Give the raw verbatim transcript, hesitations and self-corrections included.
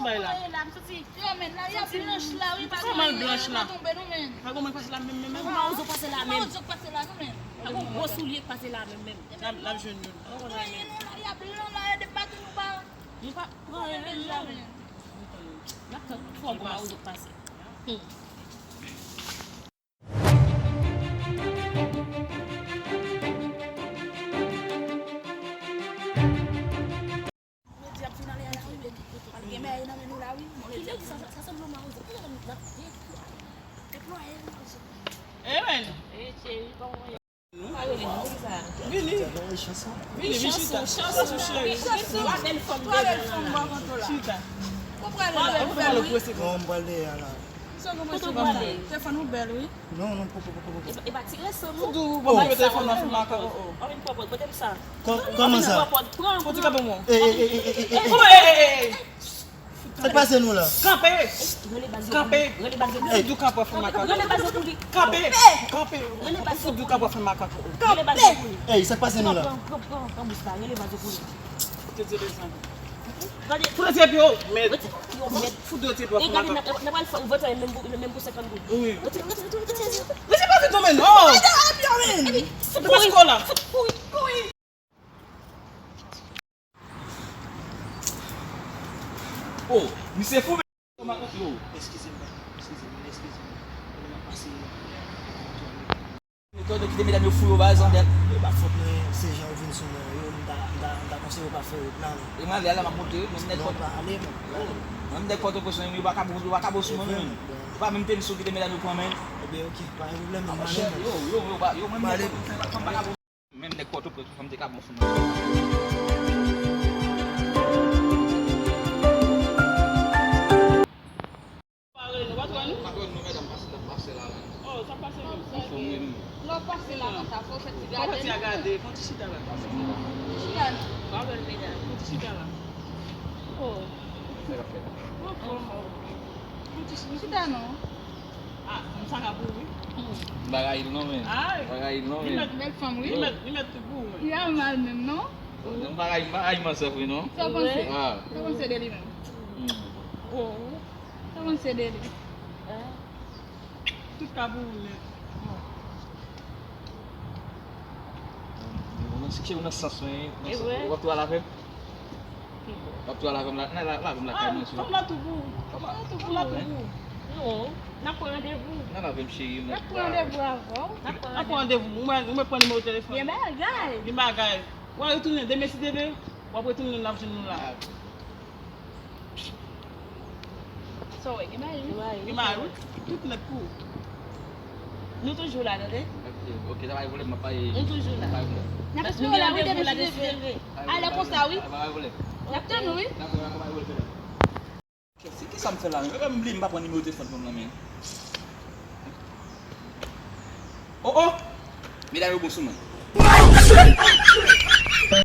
Bay la. Yo, men, la, y ap blanch la, wi, pa gen anyen, pa tonbe, non, men. Pa gen moun pase la menm, menm, menm. Mawozo pase la menm. Mawozo pase la, non, men. Pa gen gwo soulye k pase la menm, menm. L ap, l ap jwenn youn. Pa gen anyen, non, la, y ap blan la, de baton nou pa. Nou pa pran anyen, non. N ap tann fò gwo mawozo k pase. Hmm. Jodi ap fin ale a la wi, men. Al gen bagay nan men nou la wi. Mwen rete. Sa, sa, sa sanble yon mawozo. Kounye a n ap deplwaye. Deplwaye l. Ewen. Ey, cheri, kòman w ye? Vini. Vini, vini, chita. Chita, chita, cheri. Twa bèl fanm bò kote w la. Chita. Ou prale la. Ou prale, wi. Non, m pral dèyè a la. Kote w prale? Telefòn ou bèl, wi. Non, non, poko, poko, poko. E pa, e pa ti resan, non. Fout ou ban m telefòn nan, fout makak, oh, oh. Ann pran pòt, pote m sa. Kò-, kòman sa? Pran pòt, pran, pran. Fout ou kanpe mwen. Ey, ey, ey, ey, ey, ey. Oh, ey, ey, ey, ey. Sa k pase nou la? Kanpe! Kanpe! Fout ou kanpe, fè makak. Kanpe! Kanpe! Fout ou kanpe, fè makak. Kanpe! Ey, sa k pase nou la? Pran, pran, pran, pran bous la, rele baz ou pou li. Te di desann. Gade. Fout retire pye w, mèd. Retire pye w, mèd. Fout retire pye w, fè makak. E gade, n ap, n ap al fè, vote menm pou, menm pou senkant goud. Wi. Retire, retire, retire, retire. Retire pa vit non, men. Oh! Epi, fout kouri, fout kouri, kouri. Oh, misye fou, men. Yo. Eskize m, eskize m, eskize m. Kote m ap pase. Yo, yo kite medam yo fou yo baz, Andèl. E pa fòt mwen, se jan yo vin sou mwen yo, m ta, m ta, m ta konseye yo pa fè yo plan, non. E mwen ale, ale, m ap montre, men m nèg Pòtoprens. Non, pa ale, non, pa ale. Mwen m nèg Pòtoprens, men yo pa ka, yo pa ka bon sou mwen, men. Yo pa menm teni sou kite medam yo pran, men. Ebyen, ok, pa gen pwoblèm, m ale, men. Yo, yo, yo, yo, mwen m nèg Pòtoprens, men m pa ka bon. Menm nèg Pòtoprens, fanm te ka bon sou mwen. Pa wè nou, pa t wè nou? Pa t wè nou, medam, pase, pase la, wi. Oh, sa pase menm. Anfòm, wi, nou. Lè w pase la, konsa, fò w fè ti gade. Fò w fè ti gade, fò w ti chita la. Chita non. Pa wè l, medam. Fò w ti chita la. Oh. Anfòm. Fò w ti chita non. Ah, m sa ka pou ou, wi. M pa rayi l non, men. Ah, wi. M pa rayi l non, men. Li mèt, bèl fanm, wi. Li mèt, li mèt tou pou ou, men. Li a mal menm, non? M pa rayi, m pa rayi Mansèf, wi, non. Sa w panse? Ah. Sa w panse de li menm? Hmm. Oh. Sa w panse de li? Tout ka pou ou nèt. Ou nan, chèche ou nan sans mwen, nan sans mwen. W ap tou al avè m? W ap tou al avè m la, nan la, la avè m lakay mwen sou. Fanm la tou pou ou. Fanm la tou pou ou. Non, n ap pran randevou. Nan avè m cheri, n ap pran randevou avè w. N ap pran randevou. Ou mwen, ou mwen pran nimewo telefòn. Gen bagay. Gen bagay. W a retounen demen si Dye vle, w ap retounen, n ap jwenn nou la. Sa w wè, gen mari wi. Gen mari wi. Tout nèt pou ou. Nou toujou la, tande? Ok, ok, sa pa gen pwoblèm, m ap pale. Nou toujou la. Pa gen pwoblèm. N ap espere w la wi, demen si Dye vle. Alè konsa wi. Pa gen pwoblèm. N ap tann ou wi. Dakò, dakò, pa gen pwoblèm. Kèt, se kisa m fè la menm? Epi m bliye m pa pran nimewo telefòn fanm lan men. Oh, oh! Medam yo bon sou mwen.